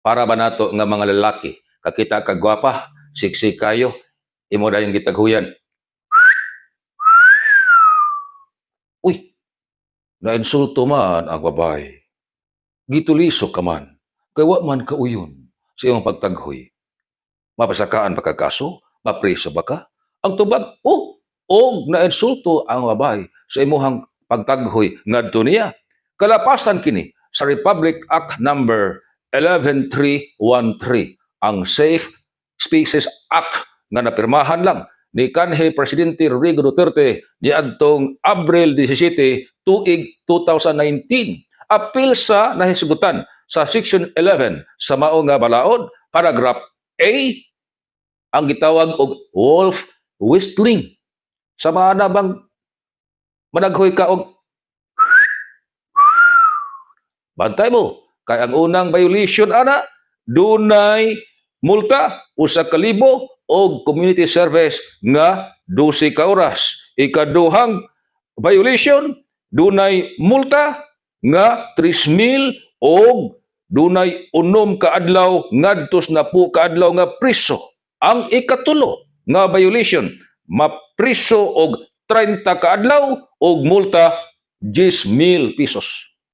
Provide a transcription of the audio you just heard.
Para ba nato nga mga lalaki, kakita kag gwapa, sexy kayo, imo dayong gitaghuyan? Uy, nainsulto man ang babae. Gituliso ka man, kay wa man kauyon sa imong pagtaghoy. Mapasakaan ba ka kaso? Mapriso ba ka? Ang tubag, oh, og nainsulto ang babae sa imuhang pagtaghoy ngadto niya. Kalapasan kini sa Republic Act number 11313, ang Safe Spaces Act nga napirmahan lang ni kanhi Presidente Rodrigo Duterte niadtong Abril 17 tuig 2019. Apil sa nahisgutan sa Section 11 sa mao nga balaod, paragraph A, ang gitawag og wolf whistling. Sa mga na bang managhoy ka og bantay mo kay ang unang violation ana, dunay multa 1,000 og community service nga 12 ka oras. Ikaduhang violation, dunay multa nga 3,000 og dunay 6 ka adlaw ngadto sa 10 ka adlaw nga priso. Ang ikatulo nga violation, mapriso og 30 ka adlaw og multa 10,000 pesos.